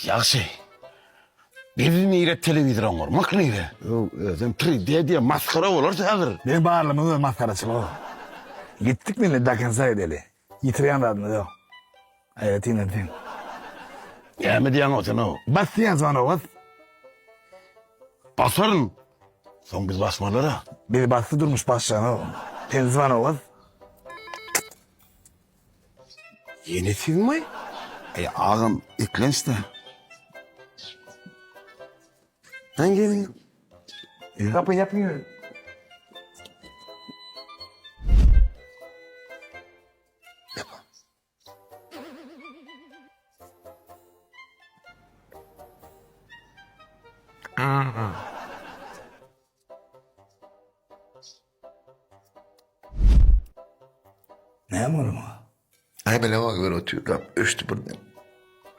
Ýagşy. Biz nire telewizor oňarmak nire? Özem 3D diýe masgara bolar häzir. Meň barlygymyň özi masgaraçylyk. Gitdik indi do konca gideli. Ýitirýän zadymyz ýok. Aýratynam sen. Näme diýýäň-ow sen-ow? Bas diýýän zwonogy bas. Basaryn. Soň biz basmalar-a. Bizi basdy durmuş basjagynok. Sen zwonogy bas. Ýene sizmi? Eý agam, eklenç-dä. Sen geliň. Gapy ýapyň ýörün. Näme boldy muňa? Aý bile bak görüp otyrdy, öçdi birden.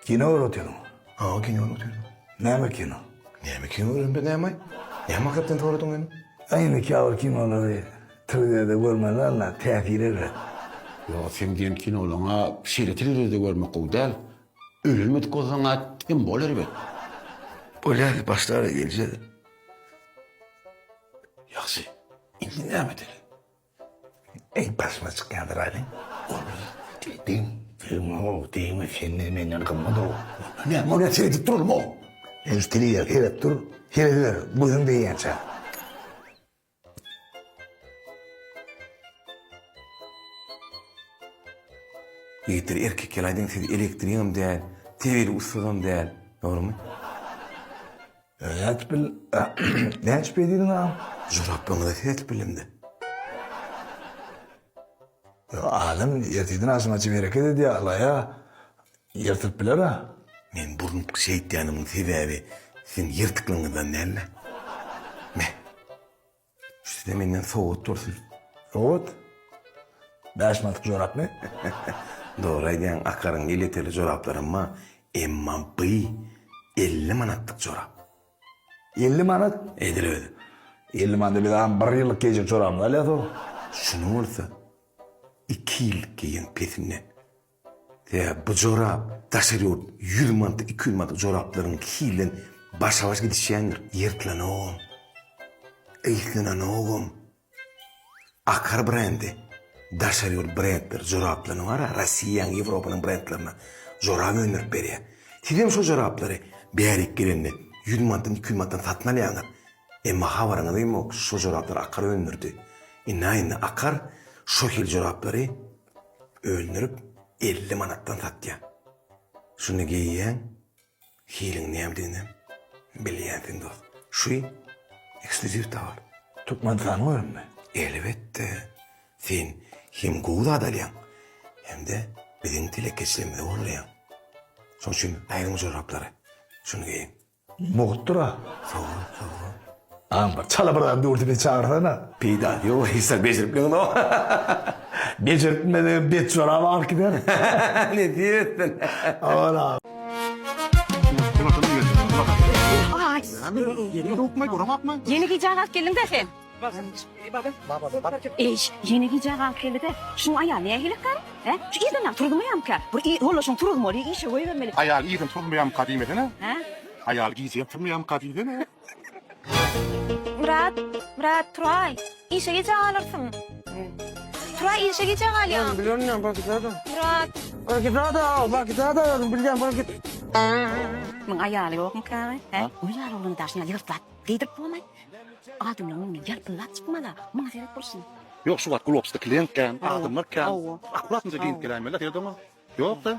Kino görüp otyrdyň? Hawa, kino görüp otyrdym. Näme kino? Näme kino göremde näme? Näme hakdan soradyň meni? Aý indi käbir kinolary telewizorda görmeli alla, täsiri erbet. Ýok, seň diýen kinolaňa şeýle telewizorda görmek gowy däl. Öýlenmedik bolsaň-a tem bol erbet. Bolýar, başlara geljek. Ýagşy, indi näme edeli? Eý, başyma çykýandyr aýdyň. Degme, degme-ow, degme, senden menden gymmat-ow. Näme bolýar, seredip duralym-ow. Sen şu telewizora seredip dur, serediber, gözüň degýänçä. Ýigitler erkek ýaly aýdyň siz elektrigem däl, tebigy ussadam däl, dogrymy? Nädip bil, nädip beý diýdiň agam? Joraplaryňyza seredip bilemde. Adam ertirden agşamaça bereket edýär, alaýa, ýyrtyp biler-ä. Men burun şeýtýänimiň sebäbi siziň ýyrtyklygyňyzdan däl-de. Me. Şu size menden sowgat bolsun. Sowgat? Bäş manatlyk jorapmy? Dogry aýdýaň, Akaryň elýeterli joraplaram bar. Emma by 50 manatlyk jorap. 50 manat? Edil özi. 50 manada biz agam bir ýyllyk geýjek jorabymyzy alýas-ow. Şuny bolsa iki ýyllyk geýen pesinden. Sebäbi bu jorap daşary ýurt 100 manatlyk, 200 manatlyk joraplaryň hilinden başa-baş gidişýändir. Ýyrtylanogam, yslananogam. Akar brendi daşary ýurt brendleri joraplaryny bar-a, Rossiýanyň, Ýewropanyň brendlerine jorap öndürip berýär. Sizem şo joraplary bärik gelende 100 manatdan, 200 manatdan satyn alýaňyz. Emma habaryňyz hem ýok, şo joraplary Akar öndürdi. Indi-indi Akar şo hili joraplary Öndürip 50 manatdan satýan. Şuny geýýäň, hiliň nämediginem bilýänsiň dost. Şu eksklýuziw towar. Türkmenistanyň önümi. Elbetde. Sen hem gowy zat alýaň, hem-de biziň telekeçilerimizi goldaýaň. Şonuň üçin aýryň joraplary. Şuny geýiň. Mugtdyr-a. Sag bol, sag bol. Aň bir çala bir zat döwürse bizi çagyrsana. Peýdasy ýok, hiç zat bejerip bileňok. Bejerip bilmesegem bet jorap alyp gider. Nesip etsin. Aman aga. Ýene gijä galyp geldiň-dä sen. Eý, ýene gijä galyp geldi-de. Şuň aýaly nähili-ka? Hä? Şu irden dagy turuzmaýamyka? Bir ýoldaşyň turuzmaly, işe goýbermeli. Aýaly irden turuzmaýamyka diýmesene. Hä? Aýaly gije hem turmaýamyka diýsene. Myrat, Myrat, turaý. Işe gijä galarsyň. Turaý, işe gijä galýaň. Bilýän, bak gidäde. Myrat. Bak gidäde, bak gidäde, bilýän, bak git. Muň aýaly ýokmyka? Hä? Uly ýaly oglany daşyna ýygyrtlap geýdirip bolmaý. Adamlaryň öňünden ýalpyldap çykmaz-a. Muňa seret bolşuna. Ýok şu wagt Globsda klient kän, adamlar kän. Akkuratnyja geýinip geläýmeli-dä seret oňa. Ýok-da.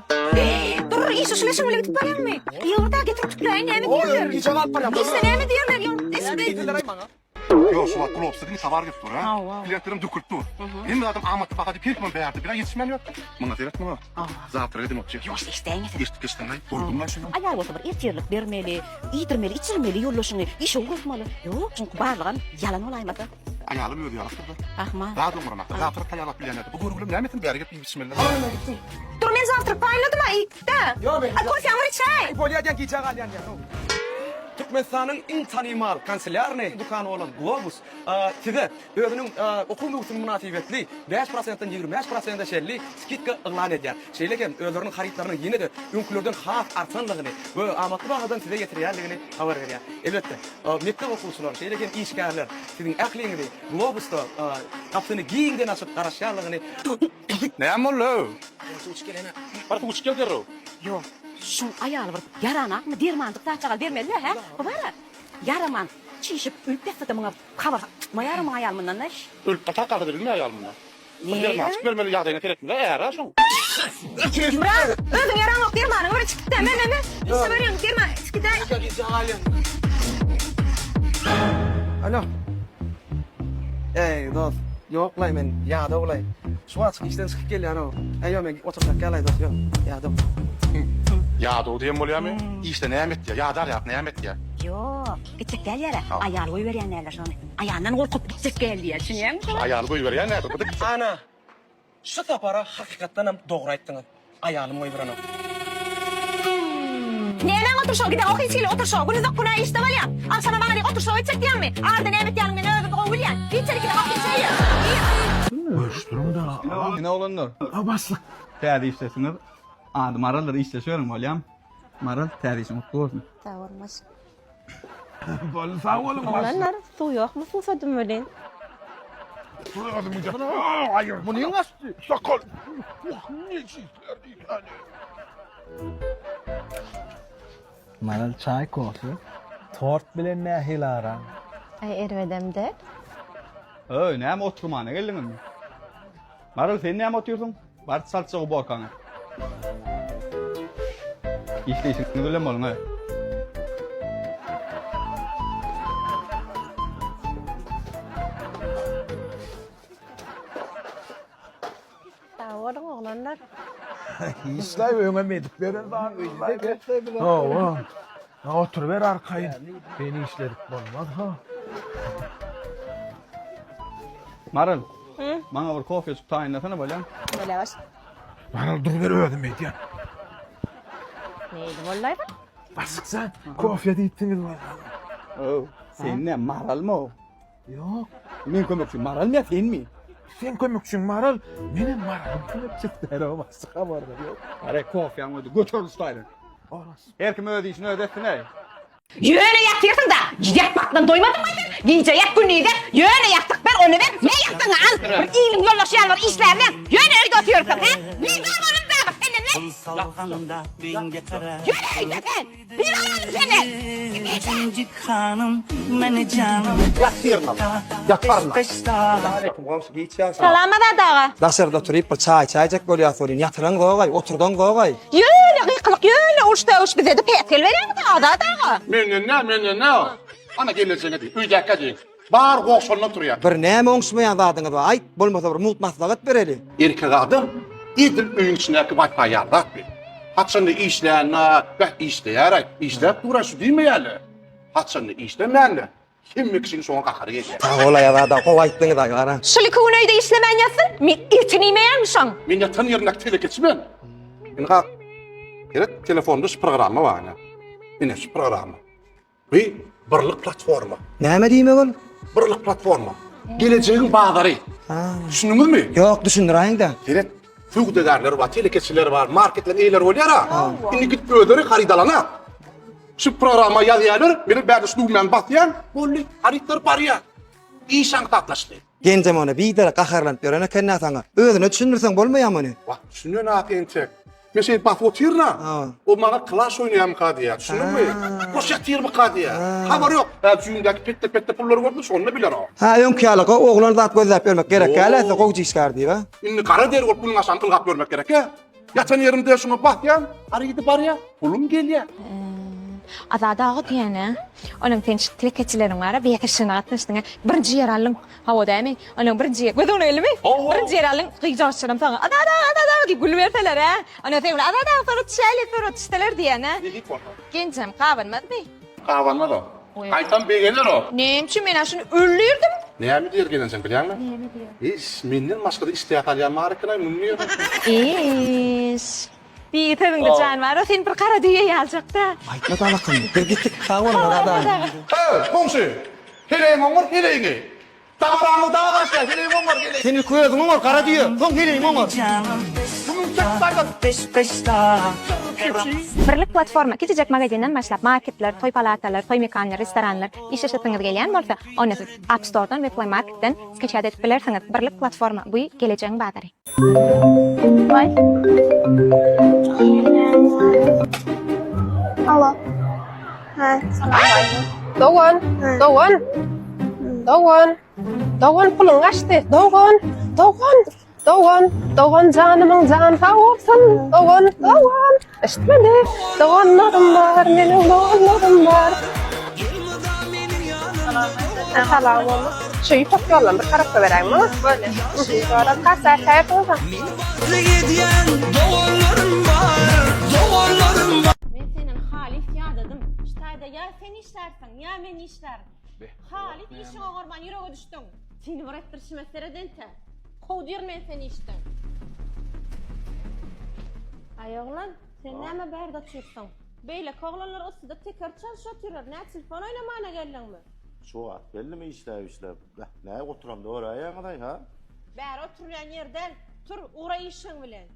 Dur, işe şu leşiň bilen gidip barýaňmy? Ýygyr-da, getir ütükläýin, näme diýerler? Gijä galyp barýan. Işde näme diýerler? Ýygyr, Ýok şu wagt Globsda diňe towar gelip dur, hä? Klientlerem dökülip dur. Hemme zadam amatly baha diýip her kimem bärde. Bir-ä ýetişmän ýör. Muňa seret muňa. Zawtrak edemokçy. Ýuwaş eşdäýmesin. Eşidip geçseň-aý, goýdum-laý şuny. Aýal bolsa bir ertirlik bermeli, iýdirmeli, içirmeli ýoldaşyňy, işe ugratmaly. Ýok, çünki barlygam ýalan bolaýmasa. Aýalym özi ýalypdyr-da. Ahmal. Zat oňranakda, zawtrak taýýarlap bilýän ýa-da. Bu görgülem näme etsin, bäri gelip iýip-içmeli. Dur men zawtrak taýynladym-a, iýip-de. Ýok, men. Aý, kofäňi bir içäý. Bolýa diýen gijä galýan diýen. Türkmenistanyň iň tanymal kanselýarnyý dükany bolan Globus size özüniň okuw möwsümi mynasybetli bäş prosentden 25 prosente çenli skidka yglan edýär. Şeýle hem özleriniň harytlarynyň ýene-de öňkülerden has artanlygyny we amatly bahadan size ýetirýändigini habar berýär. Elbetde, mekdep okuwçylary, şeýle hem işgärler siziň ähliňizi Globusda gapysyny giňden açyp garaşýanlygyny Näme boldy-ow? Bar suw içip gel derrew. Ýok, şuň aýaly bir ýaranakmy, dermanjyk zatjagaz bermeli-dä, hä? Bu bar-a, ýaraman, çişip, ölüp ýatsa-da muňa habar tutmaýar muň aýaly mundan-da. Ölüp gatak galsa-da bilmeýär aýaly mundan. Bir dermanjyk bermeli ýagdaýyna seretmeli är-ä şoň. Myrat, özüň ýaraňok dermanyňy bir içip git-dä, me, me, me, işe barýaň, derman içip gidäý. Alo. Eý, dost, ýok-laý men ýadaw-laý. Şu wagtjyk işden çykyp gelýän-ow. Äý, ýok, men otursak gel-aý, dost, ýok, ýadaw. Ýadaw diýen bolýamy? Işde näme etýär? Ýadar ýaly näme etýär? Ýok, gitjek däl ýere. Aýaly goýberýän däldir şony. Aýalyndan gorkup gitjek däl diýýär, düşünýäňmi şoňa? Aýaly goýberýän däldir, bu-da gitjek. Ana, şu sapara hakykatdanam dogry aýtdyňyz. Aýalym goýberenok. Nämäň oturşygy gideňok hiç hili oturşyga gün uzak günä işde bolýaň. Agşama maňa diýip oturşyk etjek diýýäňmi? Arda näme etýäniňi men özüm gowy bilýän. Hiç ýere gideňok işe gir. Gir. Görüşdiriň-dä. Ine oglanlar. A başlyk. Täze işdesiňiz. Ady Maraldyr işleşiberiň bolýamy? Maral täze işiň gutly bolsun. Sag boluň başlyk. Boldy sag boluň başlyk. Oglanlar suw ýokmy suwsadym welin. Munyň asty sakal. Nejisler diýsäni. Maral çaý kofe. Tort bilen nähili araň? Aý erbedem däl. Öý näme oturmana geldiňizmi? Maral sen näme otyrsyň? Bar çaltja uborkaňy. Işleýşiňiz bilen boluň öý. Sag boluň oglanlar. Işläý öňem edip beren zadyňyz. Hawa. Oturyber arkaýyn. Seni işledip bolmaz ha. Maral. Maňa bir kofejik taýynlasana bolýamy? Bolýa baş. Maral duruber özüm edýän. Neýli bollaý bu? Başykjan kofe diýipsiňiz walla. Ow, sen ne Maralmy o? Ýok. Men kömekçi Maralmy ýa senmi? Sen kömekçiň Maral, menem Maralyň kömekçisi. Ero başlyk habarlar ýok. Are kofeň özi göteriliş taýyn. Her kim öz işini özi etsin eý. Ýöne ýatyrsyň-da, ýatmakdan doýmadyňmy sen? Gije ýat, gündiz ýat, ýöne ýassyk ber, ony ber, me ýassygyňy al, bir iliň ýoldaşy ýaly bir işläbem, ýöne öýde otyrsyň, hä? Bizar boldum dagy senden, me! Ýöne öýde sen! Bizar boldum senden! Aleýkum goňşy giç ýaşa. Salam Azat aga. Daşarda oturyp bir çaý içäýjek bolýas welin ýatyran gogaý, oturdan gogaý. Ýöne gykylyk, ýöne uruş-döwüş bize-de päsgel berýäňiz Azat aga. Menden nä, menden nä o? Ana gelnejeňe diý, öýdäkä diý. Bar goh şondan turýar. Bir näme oňuşmaýan zadyňyz bar, aýt, bolmasa bir mugt maslahat bereli. Erkek adam edil öýüň içindäki Wi-Fi ýaly zat bi. Haçanda işlände, beh işleýär-aý, işläp dur-a şu diýmeýärler. Haçanda işlemände, hemme kişiniň şoňa gahary gelýär. Sag bol Aýaz aga, gowy aýtdyňyz aý gara. Şul iki gün öýde işlemän ýatsyn, men etini iýmeýänmi şoň? Men ýatan ýerindäki telekeçi men. Ynha, seret, telefonda şu programma bar ine. Ine şu programma. Bu birlik platforma. Näme diýmek ol? Birlik platforma. Gelejegiň bazary. Düşündiňizmi? Ýok, düşündiräýiň-dä. Seret, söwdagärler bar, telekeçiler bar, marketleriň eýeleri bolýar-a. Indi gidip özleri haryt alana. Şu programma ýazýarlar, meniň bärde şu düwmäni basýan, boldy, harytlar barýar. Iş aňsatlaşdy. Genjem ony biderek gaharlanyp ýören eken-dä saňa. Özüne düşündirseň bolmaýamy ony? Wah, düşünenok entek. Men şeýdip basyp otyryn-a. O maňa klaş oýnaýarmyka diýýär, düşündiňmi? Boş ýatyrmyka diýýär. Habary ýok. Hä, jübündäki petde-petde pullary gördüm, şonda biler o. Hä, öňki ýaly oglan zat gözläp ýörmek gerek däl-ä, size gowja işgär diýip-ä. Indi gara der bolup günüň aşagyny ylgap ýörmek gerek-ä. Ýatan ýerimde şuňa basýan, harydy barýar, pulum gelýär. Azat aga diýýän-ä. Onuň sen şu telekeçileriň bar-a, bäsleşigine gatnaşdyň-a. Birinji ýer aldyň. Hawa dämi? Onuň birinji ýer, göz öňüne geldimi? Birinji ýer aldyň, gyzjagazçylaram saňa Azat aga, Azat aga diýip gülüberseler-ä. Ondan sen bilen Azat aga surat düşäýeli, surat düşseler diýýän-ä. Ne diýip bolsa? Genjem gabanmazmy? Gabanmaz o. Gaýtam begener o. Näme üçin men-ä şuny öldürdim? Näme diýer gelenjeň bilýäňmi? Näme diýer? Iş, menden başga-da işdä salýan bar eken-aý, muny diýer. Iş. Diý sözüňde jan bar. Sen bir gara düýe ýaljakda. Aýtma dalakyny. Biz gitdik. Sag boluň Azat aga. Eý, goňşy! Heleýiňi oňar, heleýiňi! Dabaraňyz daga gaçýar, heleýiňi oňar, heleýiňi! Sen ilki özüňi oňar, gara düýe, soň heleýiňi oňar. Günüň çekip gaýdan. Birlik platforma kiçijek magazinden başlap marketler, toý palatalar, toý mekanlar, restoranlar işleşesiňiz gelýän bolsa, onda siz App Store-dan we Play Market-den skaçat edip bilersiňiz. Birlik platforma, bu gelejegiň bazary. Alo. Ha, salam. Dogan, dogan. Dogan. Dogan puluň gaçdy. Dogan, dogan. Dogan, dogan janymyň jany sag bolsun. Dogan, dogan. Eşitmedi. Doganlarym bar, meniň doganlarym bar. Salam bolsun. Şu ýüpek ýoldan bir tarapda beräýiň maňa. Bolýar. Sonra kassa ätäýersiňiz. Men senden halys ýadadym. Şu taýda ýa sen işlärsiň, ýa men işlärin. Halys işiňi oňarman ýürege düşdüň. Seni bir etdirişime seret entä. Kowdyryn men seni işden. Aý oglan, sen näme bärde otyrsyň? Beýleki oglanlar ussuda teker çalşyp otyrlar. Nä telefon oýnamana geldiňmi? Şu wagt geldimi işläp işläp. Beh, näge oturamda göräýýäňiz-aý, ha? Bäri oturylýan ýer däl. Tur, ugra işiň bilen.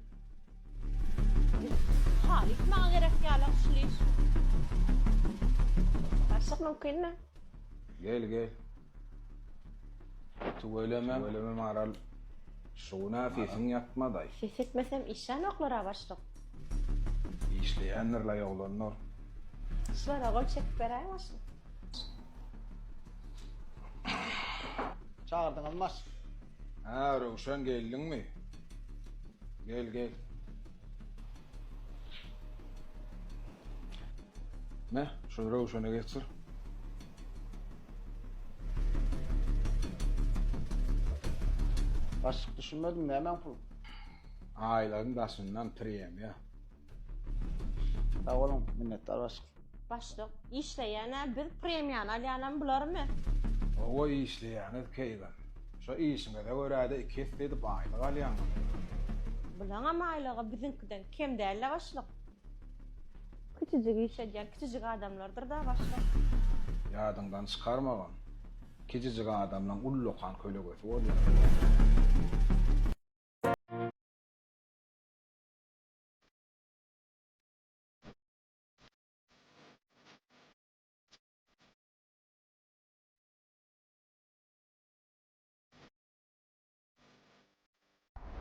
Halys maňa gerek ýalak şul iş. Başlyk mümkinmi? Gel, gel. Tüweleme, tüweleme Maral. Şu gün-ä sesiň ýatmaz-aý. Ses etmesem işlänoklar-a başlyk. Işleýändir-laý oglanlar. Şulara gol çekip beräý başlyk. Çagyrdyňyzmy başlyk? Hä, Röwşen geldiňmi? Gel, gel. Me, şuny Röwşene geçir. Başlyk düşünmedim, nämäň puly? Aýlygyň daşyndan premýa. Sag boluň, minnetdar başlyk. Başlyk, işleýän-ä biz, premýany alýanam bularmy? Hawa, işleýäňiz keýgim. Şo işiňize görä-de iki esse edip aýlyk alýaňyz. Bulaňam aýlygy biziňkiden kem däl-le başlyk. Kiçijik iş edýän kiçijik adamlardyr-da başlyk. Ýadyňdan çykarmagyn, kiçijik adamlaň ullakan kölegesi bolýar.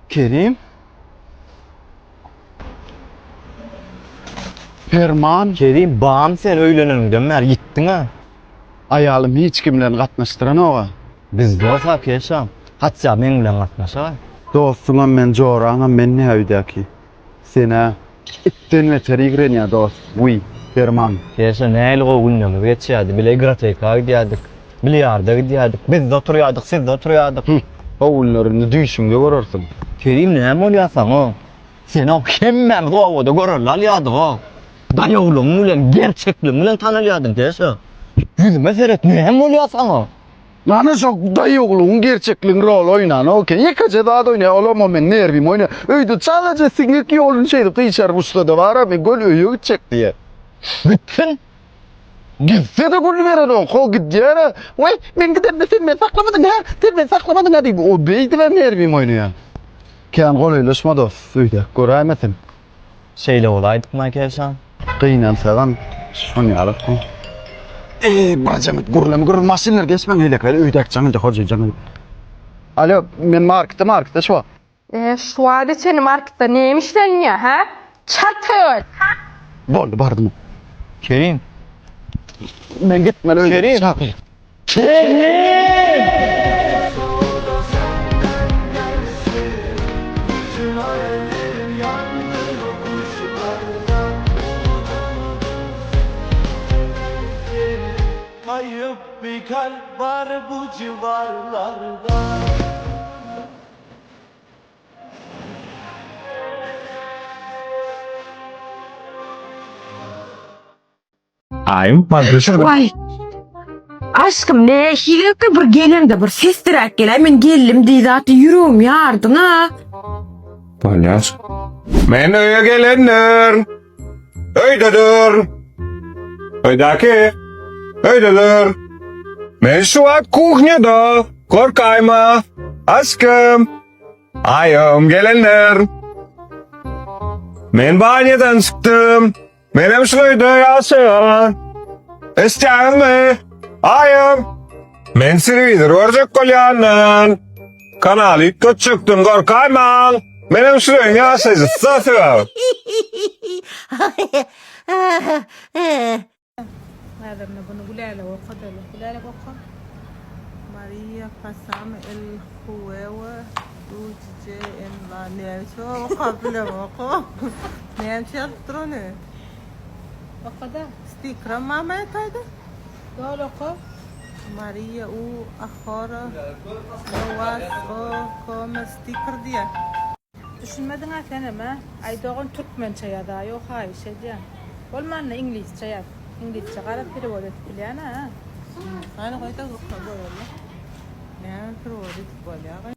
Kerim. Perman. Kerim bam sen öýleneniňden bäri ýitdiň-ä. Aýalym hiç kim bilen gatnaşdyranok-a. Biz dost-a Keşam. Hatja meň bilen gatnaşaý. Dostuňam men, joraňam men nä öýdäki. Sen-ä itden beter ýigrenýä dost. Wiý, Perman. Keşa nähili gowy günlerimiz geçýärdi. Bile igroteka gidýärdik. Bilýarda gidýärdik. Bizde oturýardyk, sizde oturýardyk. Hüh, o günleri indi düýşüňde görersiň. Kerim näme bolýar saňa? Seni hemmämiz obada göreli alýardyk-a. Daýawlygyň bilen, gerçekligiň bilen tanalýardyň Keşa. Ýüzüme seret, näme bolýar saňa? Ana şo daýawlygyň, gerçekligiň roly oýnanok eken. Ýekeje zat oýnaýar, olam o meň nerwimi oýnaýar. Öýde çalaja siňek ýoluny şeýdip gyşaryp uçsa-da bar-a, men göni öýe gitjek diýýär. Gitsin. Gitse-de gül berenok, ho gidýär-ä. Waý, men gidemde sen meni saklamadyň, hä? Sen meni saklamadyň-a diýip, o beýdibem nerwimi oýnaýar. Kän golaýlaşma dost, öýdäki göräýmesin. Şeýle bolaýdykmaý Kelşan? Gynansagam şon ýaly. Eý, birjemit gürleme gürle maşynlar geçmäň heýlekler öýdäki jaň edýär, hojaýyn jaň edýär. Alo, men marketde, marketde şu wagt. E, şu wagta çenli marketde näme işlenýär, hä? Çalt öl! Boldy, bardym. Kerim. Men gitmeli öýe. Kerim. Çakyr. Kerim! Kayıp bir kalp var bu civarlarda Aýym, Waý. Aşkym nähili bir geleňde bir sesdiräk gel. Men geldim diý zat ýüregim ýardyň-a. Bolýar. Men öýe gelendir. Öýdedir. Öýdäki. Öýdedir. Men şu wagt kuhnýada. Gorkaýma. Aşkym. Aýym gelendir. Men banýadan çykdym. Menem şu öýde ýaşaýan. Eşitýäňizmi? Aýym. Men telewizor görjek bolýandan. Kanaly üýtgetjekdim, gorkaýmaň. Menem şu öýüň ýaşaýjysy sebäbi. Häzirine bunu Gülälek okadaly. Gülälek oka. Maria pasame el juego dulce en la näme okap bilemok. Näme ýazypdyr ony? Okada. Stikram mama ýataýdy. Doly oka. Maria u ahora no vas o come stiker diýýär. Düşünmediňä senem-ä? Aý dogan türkmençe ýazaý-ow haýyş edýän. Bolmanda iňlisçe ýaz. Iňlisçe garaz perewod edip bilýän-ä. Hany goýda oka göreli. Näme perewod edip bolýar?